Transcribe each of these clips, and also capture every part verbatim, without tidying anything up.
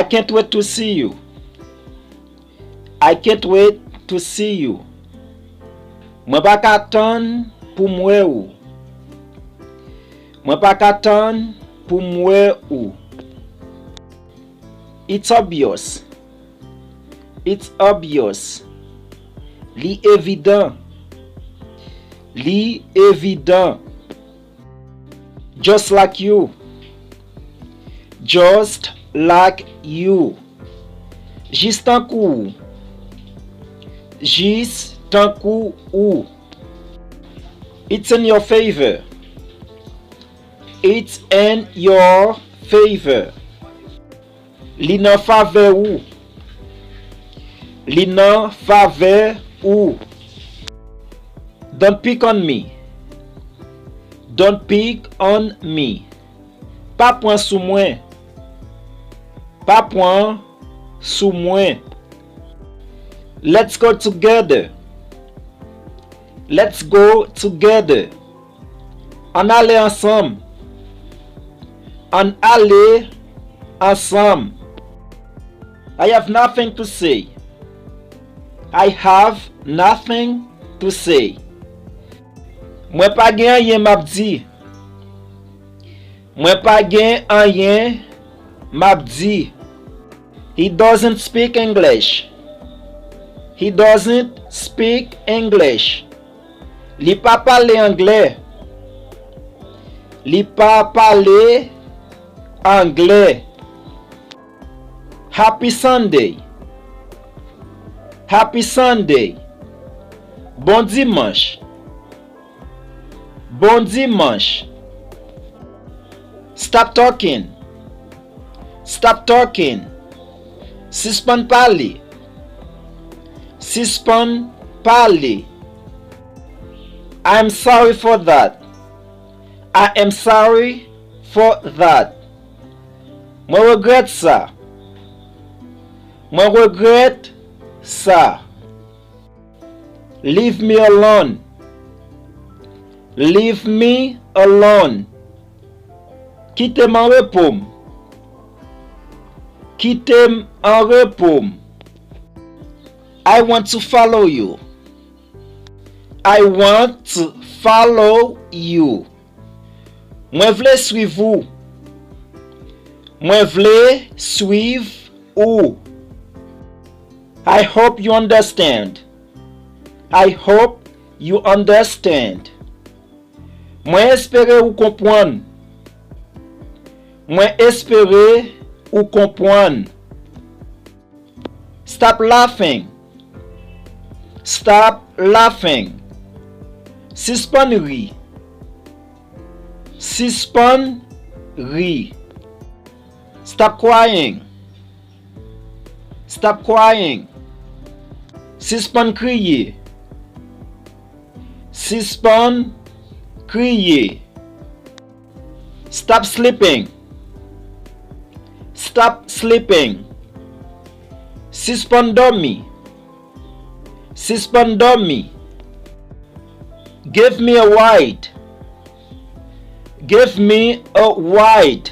I can't wait to see you. I can't wait to see you. Mwen pa ka tann pou m wè ou. Mwen pa ka tann pou m wè ou. It's obvious. It's obvious. Li evidan. Li evidan. Just like you. Just like you. Jis tankou ou. Jis tankou ou. It's in your favor. It's in your favor. Li nan favè ou. Li nan favè ou. Don't pick on me. Don't pick on me. Pa pran sou mwen. Pa pran sou mwen. Let's go together. Let's go together. Ann ale ansanm. Ann ale ansanm. I have nothing to say. I have nothing to say. Mwen pa gen anyen m ap di. Mwen pa gen anyen m ap di. He doesn't speak English. He doesn't speak English. Li pa pale anglè. Li pa pale anglè. Happy Sunday. Happy Sunday. Bon dimanch. Bon dimanch. Stop talking. Stop talking. Sispann pale. Sispann pale. I'm sorry for that. I am sorry for that. Mwen regrèt sa. Mwen regrèt sa. Leave me alone. Leave me alone. Kite m an repo m. Kite m an repo m. I want to follow you. I want to follow you. Mwen vle swiv ou. Mwen vle swiv ou. I hope you understand. I hope you understand. Mwen espere ou konprann. Mwen espere ou konprann. Stop laughing. Stop laughing. Sispann ri. Sispann ri. Stop crying. Stop crying. Sispann kriye. Sispann kriye. Stop sleeping. Stop sleeping. Sispann dòmi. Sispann dòmi. Give me a ride. Give me a ride.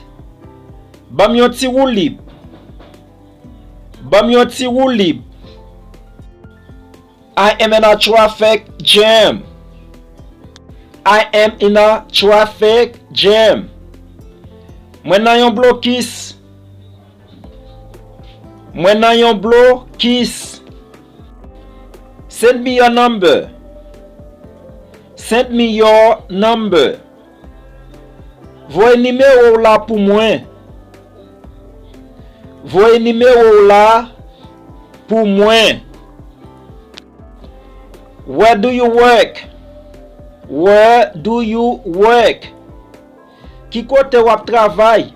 Ban m yon ti woulib. Ban m yon ti woulib. I am in a traffic jam. I am in a traffic jam. Mwen nan yon blokis. Mwen nan yon blokis. Send me your number. Send me your number. Voye nimewo w la pou mwen. Voye nimewo w la pou mwen. Where do you work? Where do you work? Ki kote w ap travay?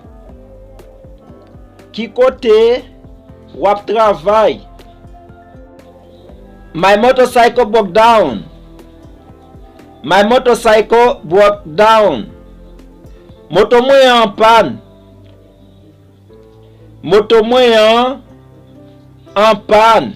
Ki kote w ap travay? My motorcycle broke down. My motorcycle broke down. Moto mwen an anpàn. Moto mwen an anpàn.